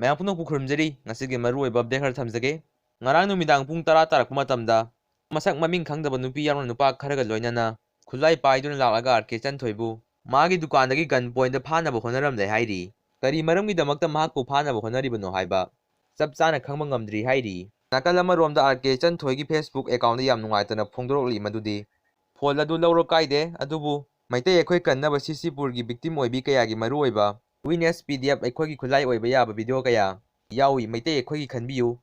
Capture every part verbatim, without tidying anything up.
ꯃꯌꯥꯝ ꯄꯨꯝꯅꯃꯛꯄꯨ ꯈꯨꯔꯨꯝꯖꯔꯤ꯫ ꯉꯁꯤꯒꯤ ꯃꯔꯨꯑꯣꯏꯕ ꯑꯞꯗꯦꯠ ꯈꯔ ꯊꯝꯖꯒꯦ꯫ ꯉꯔꯥꯡ ꯅꯨꯃꯤꯗꯥꯡ ꯄꯨꯡ ꯇꯔꯥ ꯇꯥꯔꯛꯄ ꯃꯇꯝꯗ ꯃꯁꯛ ꯃꯃꯤꯡ ꯈꯪꯗꯕ ꯅꯨꯄꯤ ꯌꯥꯎꯅ ꯅꯨꯄꯥ ꯈꯔꯒ ꯂꯣꯏꯅꯅ ꯈꯨꯠꯂꯥꯏ ꯄꯥꯏꯗꯨꯅ ꯂꯥꯛꯂꯒ ꯑꯥꯔ ꯀꯦ ꯆꯟꯊꯣꯏꯕꯨ ꯃꯥꯒꯤ ꯗꯨꯀꯥꯟꯗꯒꯤ ꯒꯟ ꯄꯣꯏꯟꯗ ꯐꯥꯅꯕ ꯍꯣꯠꯅꯔꯝꯂꯦ ꯍꯥꯏꯔꯤ꯫ ꯀꯔꯤ ꯃꯔꯝꯒꯤꯗꯃꯛꯇ ꯃꯍꯥꯛꯄꯨ ꯐꯥꯅꯕ ꯍꯣꯠꯅꯔꯤꯕꯅꯣ ꯍꯥꯏꯕ ꯆꯞ ꯆꯥꯅ ꯈꯪꯕ ꯉꯝꯗ꯭ꯔꯤ ꯍꯥꯏꯔꯤ꯫ ꯅꯥꯀꯜ ꯑꯃꯔꯣꯝꯗ ꯑꯥꯔ ꯀꯦ ꯆꯟꯊꯣꯏꯒꯤ ꯐꯦꯁꯕꯨꯛ ꯑꯦꯀꯥꯎꯟꯗ ꯌꯥꯝ ꯅꯨꯡꯉꯥꯏꯇꯅ ꯐꯣꯡꯗꯣꯔꯛꯂꯤ ꯃꯗꯨꯗꯤ ꯐꯣꯟ ꯑꯗꯨ ꯂꯧꯔꯣ ꯀꯥꯏꯗꯦ, ꯑꯗꯨꯕꯨ ꯃꯩꯇꯩ ꯑꯩꯈꯣꯏ ꯀꯟꯅꯕ ꯁꯤ ꯁꯤ ꯄꯨꯔꯒꯤ ꯚꯤꯛꯇꯤꯝ ꯑꯣꯏꯕꯤ ꯀꯌꯥꯒꯤ ꯃꯔꯨꯑꯣꯏꯕ ꯋꯤꯅꯦꯁ ꯄꯤ ꯗꯤ ꯑꯦꯐ ꯑꯩꯈꯣꯏꯒꯤ ꯈꯨꯠꯂꯥꯏ ꯑꯣꯏꯕ ꯌꯥꯕ ꯚꯤꯗꯤꯑꯣ ꯀꯌꯥ ꯌꯥꯎꯏ꯫ ꯃꯩꯇꯩ ꯑꯩꯈꯣꯏꯒꯤ ꯈꯟꯕꯤꯌꯨ꯫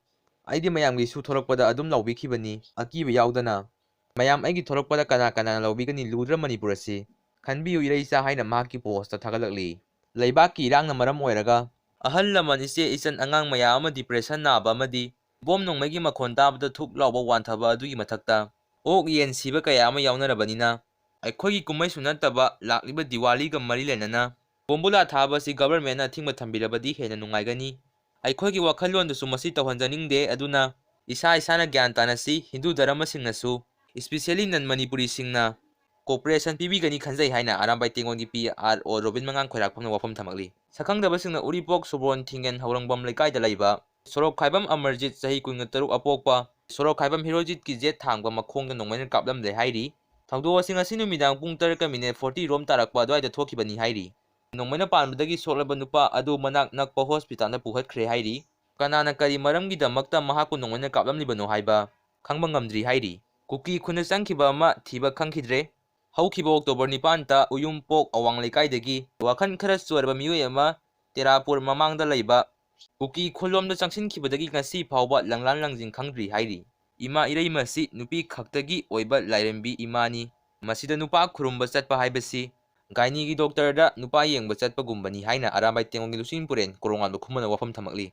ꯑꯩꯗꯤ ꯃꯌꯥꯝꯒꯤ ꯁꯨ ꯊꯣꯛꯂꯛꯄꯗ ꯑꯗꯨꯝ ꯂꯥꯎꯕꯤꯈꯤꯕꯅꯤ, ꯑꯀꯤꯕ ꯌꯥꯎꯗꯅ꯫ ꯃꯌꯥꯝ ꯑꯩꯒꯤ ꯊꯣꯛꯂꯛꯄꯗ ꯀꯅꯥ ꯀꯅꯥꯅ ꯂꯧꯕꯤꯒꯅꯤ? ꯂꯨꯗ꯭ꯔ ꯃꯅꯤꯄꯨꯔ ꯑꯁꯤ꯫ ꯈꯟꯕꯤꯌꯨ ꯏꯔꯩꯆꯥ ꯍꯥꯏꯅ ꯃꯍꯥꯛꯀꯤ ꯄꯣꯁꯇ ꯊꯥꯒꯠꯂꯛꯂꯤ꯫ ꯂꯩꯕꯥꯛꯀꯤ ꯏꯔꯥꯡꯅ ꯃꯔꯝ ꯑꯣꯏꯔꯒ ꯑꯍꯜ ꯂꯃꯟ, ꯏꯆꯦ ꯏꯆꯟ, ꯑꯉꯥꯡ ꯃꯌꯥꯝ ꯑꯃ ꯗꯤꯄ꯭ꯔꯦꯁꯟ ꯅꯥꯕ ꯑꯃꯗꯤ ꯕꯣꯝ ꯅꯣꯡꯃꯩꯒꯤ ꯃꯈꯣꯟ ꯇꯥꯕꯗ ꯊꯨꯛ ꯂꯥꯎꯕ ꯋꯥꯟꯊꯕ ꯑꯗꯨꯒꯤ ꯃꯊꯛꯇ ꯑꯣꯛ ꯌꯦꯟ ꯁꯤꯕ ꯀꯌꯥ ꯑꯃ ꯌꯥꯎꯅꯔꯕꯅꯤꯅ ꯑꯩꯈꯣꯏꯒꯤ ꯀꯨꯝꯍꯩꯁꯨ ꯅꯠꯇꯕ ꯂꯥꯛꯂꯤꯕ ꯗꯤꯋꯥꯂꯤꯒ ꯃꯔꯤ ꯂꯩꯅꯅ ꯕꯣꯝꯕꯨꯂꯥ ꯊꯥꯕ ꯑꯁꯤ ꯒꯚꯔꯟꯃꯦꯟꯠꯅ ꯑꯊꯤꯡꯕ ꯊꯝꯕꯤꯔꯕꯗꯤ ꯍꯦꯟꯅ ꯅꯨꯡꯉꯥꯏꯒꯅꯤ꯫ ꯑꯩꯈꯣꯏꯒꯤ ꯋꯥꯈꯜꯂꯣꯟꯗꯁꯨ ꯃꯁꯤ ꯇꯧꯍꯟꯖꯅꯤꯡꯗꯦ, ꯑꯗꯨꯅ ꯏꯁꯥ ꯏꯁꯥꯅ ꯒ꯭ꯌꯥꯟ ꯇꯥꯅꯁꯤ꯫ ꯍꯤꯟꯗꯨ ꯙꯔꯃꯁꯤꯡꯅꯁꯨ, especially non ꯃꯅꯤꯄꯨꯔꯤꯁꯤꯡꯅ cooperation ꯄꯤꯕꯤꯒꯅꯤ ꯈꯟꯖꯩ ꯍꯥꯏꯅ ꯑꯔꯥꯝꯕꯥꯏ ꯇꯦꯡꯒꯣꯜꯒꯤ ꯄꯤ ꯑꯥꯔ ꯑꯣ ꯔꯣꯕꯤꯟ ꯃꯉꯥꯡ ꯈꯣꯏꯔꯥꯛꯄꯝꯅ ꯋꯥꯐꯝ ꯊꯝꯃꯛꯂꯤ꯫ ꯁꯛꯈꯪꯗꯕꯁꯤꯡꯅ ꯎꯔꯤꯄꯣꯛ ꯁꯨꯕ꯭ꯔꯣꯟ ꯊꯤꯡꯒꯦꯟ ꯍꯧꯔꯪꯕꯝ ꯂꯩꯀꯥꯏꯗ ꯂꯩꯕ ꯁꯣꯔꯣꯛꯈꯥꯏꯕꯝ ꯑꯃꯔꯖꯤꯠ, ꯆꯍꯤ ꯀꯨꯟꯒ ꯇꯔꯨꯛ ꯑꯄꯣꯛꯄ, ꯁꯣꯔꯣꯛꯈꯥꯏꯕꯝ ꯍꯦꯔꯣꯖꯤꯠꯀꯤ ꯖꯦꯠ ꯊꯥꯡꯕ ꯃꯈꯣꯡꯗ ꯅꯣꯡꯃꯩꯅ ꯀꯥꯞꯂꯝꯂꯦ ꯍꯥꯏꯔꯤ꯫ ꯊꯧꯗꯣꯛ ꯑꯁꯤ ꯉꯁꯤ ꯅꯨꯃꯤꯗꯥꯡ ꯄꯨꯡ ꯇꯔꯦꯠꯀ ꯃꯤꯅꯤꯠ ꯐꯣꯔꯇꯤ ꯔꯣꯝ ꯇꯥꯔꯛꯄ ꯑꯗꯨꯋꯥꯏꯗ ꯊꯣꯛꯈꯤꯕꯅꯤ ꯍꯥꯏꯔꯤ꯫ ꯅꯣꯡꯃꯩꯅ ꯄꯥꯟꯕꯗꯒꯤ ꯁꯣꯛꯂꯕ ꯅꯨꯄꯥ ꯑꯗꯨ ꯃꯅꯥꯛ ꯅꯛꯄ ꯍꯣꯁꯄꯤꯇꯥꯜꯗ ꯄꯨꯈꯠꯈ꯭ꯔꯦ ꯍꯥꯏꯔꯤ꯫ ꯀꯅꯥꯅ ꯀꯔꯤ ꯃꯔꯝꯒꯤꯗꯃꯛꯇ ꯃꯍꯥꯛꯄꯨ ꯅꯣꯡꯃꯩꯅ ꯀꯥꯞꯂꯝꯂꯤꯕꯅꯣ ꯍꯥꯏꯕ ꯈꯪꯕ ꯉꯝꯗ꯭ꯔꯤ ꯍꯥꯏꯔꯤ꯫ ꯀꯨꯀꯤ ꯈꯨꯟꯅ ꯆꯪꯈꯤꯕ ꯑꯃ ꯊꯤꯕ ꯈꯪꯈꯤꯗ꯭ꯔꯦ꯫ ꯍꯧꯈꯤꯕ ꯑꯣꯛꯇꯣꯕꯔ ꯅꯤꯄꯥꯟꯗ ꯎꯌꯨꯝꯄꯣꯛ ꯑꯋꯥꯡ ꯂꯩꯀꯥꯏꯗꯒꯤ ꯋꯥꯈꯜ ꯈꯔ ꯆꯣꯏꯔꯕ ꯃꯤꯑꯣꯏ ꯑꯃ ꯇꯦꯔꯥꯄꯨꯔ ꯃꯃꯥꯡꯗ ꯂꯩꯕ ꯀꯨꯀꯤ ꯈꯨꯜꯂꯣꯝꯗ ꯆꯪꯁꯤꯟꯈꯤꯕꯗꯒꯤ ꯉꯁꯤ ꯐꯥꯎꯕ ꯂꯪꯂꯥꯟ ꯂꯪꯖꯤꯟ ꯈꯪꯗ꯭ꯔꯤ ꯍꯥꯏꯔꯤ꯫ ꯏꯃꯥ ꯏꯔꯩꯃꯁꯤ ꯅꯨꯄꯤ ꯈꯛꯇꯒꯤ ꯑꯣꯏꯕ ꯂꯥꯏꯔꯦꯝꯕꯤ ꯏꯃꯥꯅꯤ꯫ ꯃꯁꯤꯗ ꯅꯨꯄꯥ ꯈꯨꯔꯨꯝꯕ ꯆꯠꯄ ꯍꯥꯏꯕꯁꯤ ꯒꯥꯏꯅꯤꯒꯤ ꯗꯣꯛꯇꯔꯗ ꯅꯨꯄꯥ ꯌꯦꯡꯕ ꯆꯠꯄꯒꯨꯝꯕꯅꯤ ꯍꯥꯏꯅ ꯑꯔꯥꯝꯕꯥꯏ ꯇꯦꯡꯒꯣꯜꯒꯤ ꯂꯨꯆꯤꯡ ꯄꯨꯔꯦꯟ ꯀꯣꯔꯣꯉꯥꯟꯕ ꯈꯨꯃꯟꯅ ꯋꯥꯐꯝ ꯊꯝꯃꯛꯂꯤ꯫